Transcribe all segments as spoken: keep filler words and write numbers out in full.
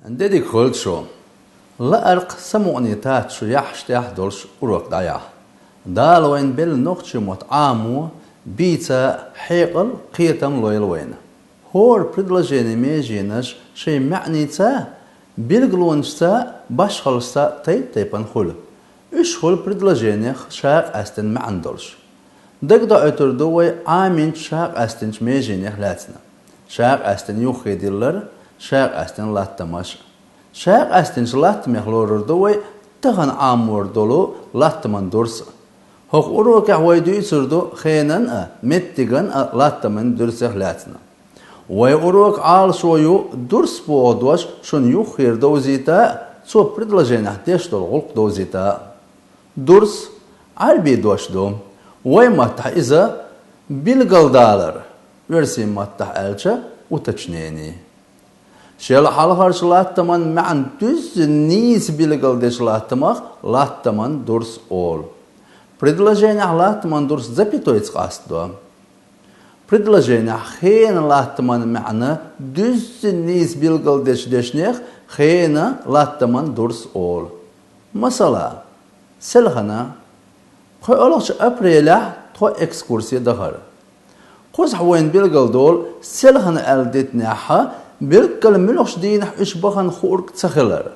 Де дика хуьлда шу. Лаарх самукъане тац шу яххьаш тӀехь долуш урок дӀаяхьа. Дала вайна белла нохчийн мотт Ӏамо, бийца хьекъал, кхетам лойла вайна. ХӀора предложенин меженаш шайн маьӀница, билгалонашца, башхаллашца тайп-тайпана хуьлу. Уьш хуьлу предложенех ша къаьстина маьӀна долуш. Дагадоуьйтур ду вай Ӏамийнчу ша къаьстинчу меженех лаьцна. Ша къаьстина юххе диллар, ша къаьстина латтамаш. Ша къаьстинчу латтамех лорур ду вай тахана Ӏамор долу латтаман дурс. ХӀокху урокехь вай дуьйцур ду хенан а, меттиган а латтаман дурсех лаьцна. Вай урок Ӏалашо ю дурс боху дош шуна юххера довзийта а, цо предложенехь деш долу гӀуллакх довзийта а. Дурс Ӏаьрбийн дош ду. Вай маттахь иза билгалдалар, оьрсийн маттахь аьлча уточнение. Шел хьалхарчу латтаман маьӀна дуьззина нийса билгалдечу латтамах латтаман дурс олу. Предложенехь латтаман дурс запятойца къастадо. Предложенехь хенан латтаман маьӀна дуьззина нийса билгалдечу дешнех хенан латтаман дурс олу. Масала, селхана, кхоалгӀачу апрелехь тхо экскурсе дахара. Кхузахь вайна билгалдолу, селхана аьлла дитинехь, билггал муьлхачу дийнахь уьш бахана хуург ца хилар.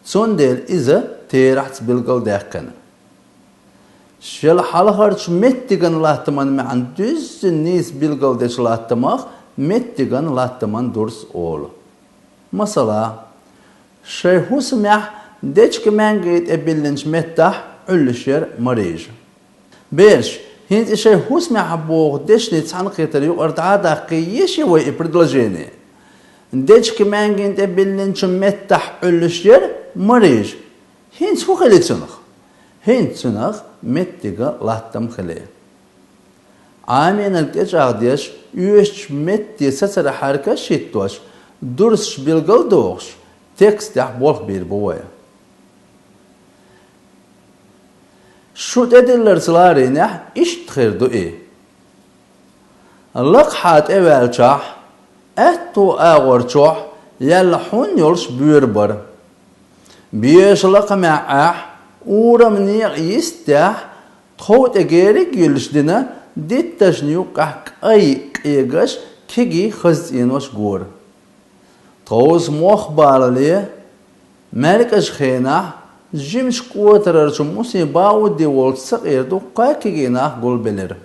Цундела иза терахьца билгалдаьккхина. Шел хьалхарчу меттиган латтаман маьӀна дуьззина нийса билгалдечу латтамах меттиган латтаман дурс олу. Масала, шайн хӀусамехь дечка-маьнги тӀе биллинчу меттахь Ӏуьллуш яра Марижа. Бераш, хӀинца и шайн хӀусамехь боху дешнийн цхьаьнакхетар юкъара дӀа а даккхий, еший вай и предложение? Дечка-маьнгина тӀе биллинчу меттахь Ӏуьллуш яра Марижа. ХӀинца хӀун хили цунах? ХӀинца цунах меттига латтам хили. Ӏамийнарг тӀечӀагӀдеш, оьшучу метте сацара хьаьркаш хӀиттош, дурсаш билгалдохуш, текстехь болх бийр бу вай. Шу тӀедилларца ларийнехь, иштта хир ду и. Лакхахьа тӀеваьллачохь, аьтту агӀор чохь яьлла хьун йолуш боьра бара. Беша лакхамехь Ӏехь, урам некъа йистехь, тхов тӀе гериг а юьллуш дина, дитташна юккъехь кӀай къегаш, кегий хаза цӀенош гора. Тховса мох балале, маьркӀажа хенахь, жимачу кӀотарарчу мусийн бауде волчу сакъера дуккха а кегий нах гулбелира.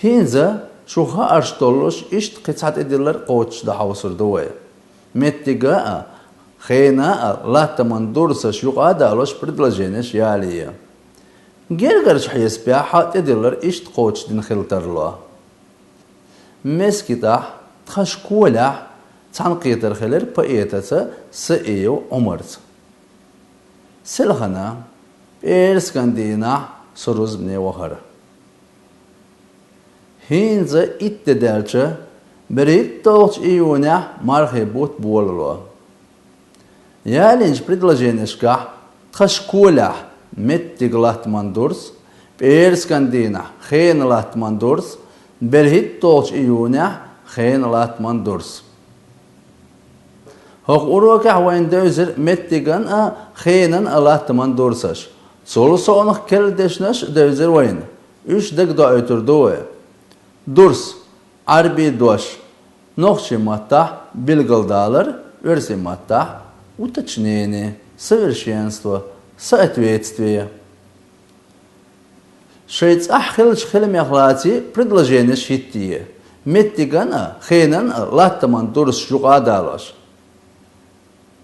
ХӀинца шу хаарш доллуш иштта кхин цхьа тӀедиллар кхочушдан хьовсур ду вай. Меттига а, хена а латтаман дурсаш юкъа а далош предложенеш ялае. Гергарчу хьесапехь тӀедиллар иштта кхочушдина хила тарло. Мескитахь, тхан школехь цхьаьнакхетар хилира поэтаца Саиев Ӏумарца. Селхана, пӀераскан дийнахь со рузбане вахара. ХӀинца итт де даьлча, берхӀитталгӀачу июнехь мархийн бутт болало. Ялинчу предложенешкахь тхан школехь меттига латтаман дурс, пӀераскан дийнахь хена латтаман дурс, берхӀитталгӀачу июнехь хена латтаман дурс. ХӀокху урокехь вайна девзира меттиган а, хенан а латтаман дурсаш. Цул совнаха керла дешнаш а девзира вайна. Уьш дагадоуьйтур ду вай. Дурс, Ӏаьрбийн дош, нохчийн маттахь билгалдалар, оьрсийн маттахь уточнение, совершенство, соответствие. Шайн цӀахь хиллачу хиламех лаций предложенеш хӀиттае, меттиган а, хенан а латтаман дурсаш юкъа а далош.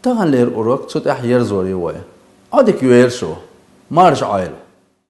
Таханлера урок цу тӀехь ерзор ю вай. Ӏодика йойла шу. Марша Ӏойла!